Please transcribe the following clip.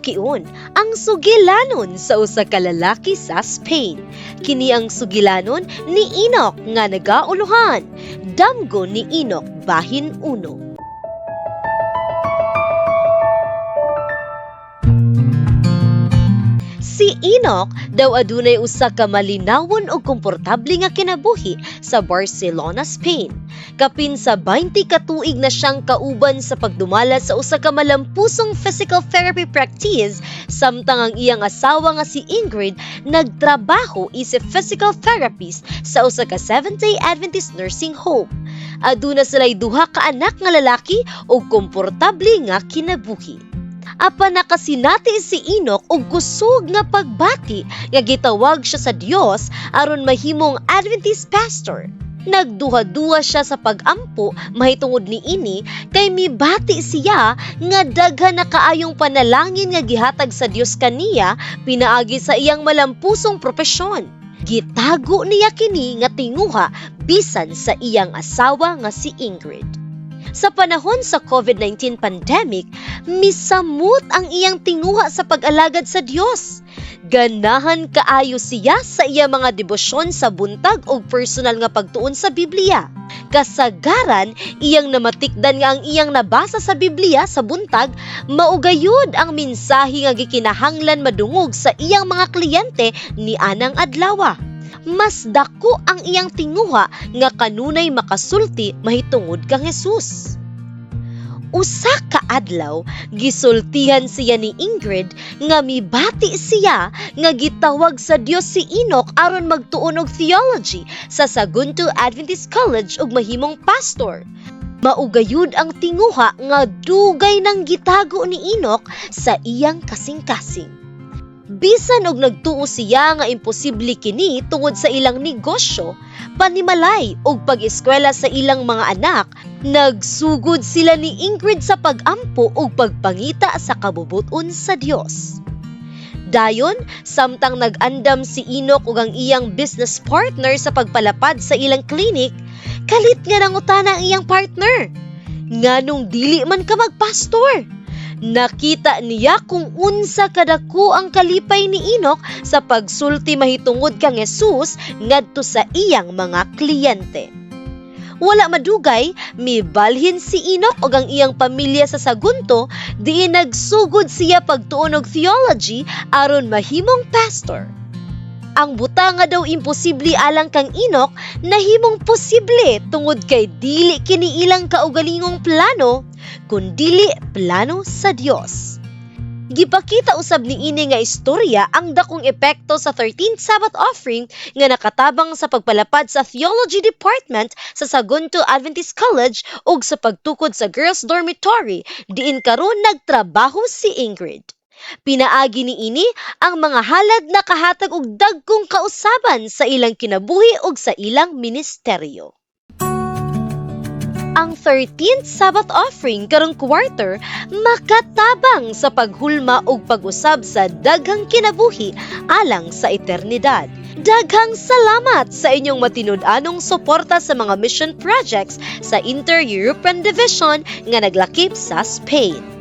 Sukion ang sugilanon sa usa ka lalaki sa Spain. Kini ang sugilanon ni Enoch nga nagauluhan. Damgo ni Enoch bahin 1. Si Enoch daw adunay usa ka malinawon ug komportable nga kinabuhi sa Barcelona, Spain. Kapin sa 20 ka tuig na siyang kauban sa pagdumala sa usa ka malampusong physical therapy practice, samtang ang iyang asawa nga si Ingrid nagtrabaho isip physical therapist sa usa ka Seventh-day Adventist nursing home. Aduna sila'y duha ka anak nga lalaki ug komportable nga kinabuhi. Apan nakasinati si Enoch og kusog nga pagbati nga gitawag siya sa Dios aron mahimong Adventist pastor. Nagduha-duha siya sa pag-ampo mahitungod niini kay mibati siya nga daghan na kaayong panalangin nga gihatag sa Dios kaniya pinaagi sa iyang malampusong propesyon. Gitago niya kini nga tinguha bisan sa iyang asawa nga si Ingrid. Sa panahon sa COVID-19 pandemic, misamot ang iyang tinguha sa pag-alagad sa Dios. Ganahan kaayo siya sa iya mga debosyon sa buntag og personal nga pagtuon sa Biblia. Kasagaran, iyang namatikdan nga ang iyang nabasa sa Biblia sa buntag mao gayud ang mensahe nga gikinahanglan madungog sa iyang mga kliyente ni anang adlawa. Mas dako ang iyang tinguha nga kanunay makasulti mahitungod kang Jesus. Usa ka adlaw, gisultihan siya ni Ingrid nga mibati siya nga gitawag sa Dios si Enoch aron magtuon og theology sa Sagunto Adventist College ug mahimong pastor. Mao gayud ang tinguha nga dugay nang gitago ni Enoch sa iyang kasing-kasing. Bisan og nagtuo siya nga imposible kini tungod sa ilang negosyo, panimalay ug pag-eskwela sa ilang mga anak, nagsugod sila ni Ingrid sa pag-ampo ug pagpangita sa kabubut-on sa Dios. Dayon, samtang nag-andam si Enoch ug ang iyang business partner sa pagpalapad sa ilang clinic, kalit nga nangutana ang iyang partner. Nganong dili man ka magpastor? Nakita niya kung unsa kadako ang kalipay ni Enoch sa pagsulti mahitungod kang Jesus ngadto sa iyang mga kliyente. Wala madugay, mibalhin si Enoch ug ang iyang pamilya sa Sagunto, diin nagsugod siya pagtuon og theology aron mahimong pastor. Ang butang nga daw imposible alang kang Enoch nahimong posible tungod kay dili kini ilang kaugalingong plano, kundili plano sa Dios. Gipakita usab niini nga istorya ang dakong epekto sa 13th Sabbath offering nga nakatabang sa pagpalapad sa Theology Department sa Sagunto Adventist College ug sa pagtukod sa girls dormitory diin karon nagtrabaho si Ingrid. Pinaagi niini ang mga halad nakahatag og dagkong kausaban sa ilang kinabuhi ug sa ilang ministeryo. Ang 13th Sabbath offering karong quarter makatabang sa paghulma ug pag-usab sa daghang kinabuhi alang sa eternidad. Daghang salamat sa inyong matinud-anong suporta sa mga mission projects sa Inter-European Division nga naglakip sa Spain.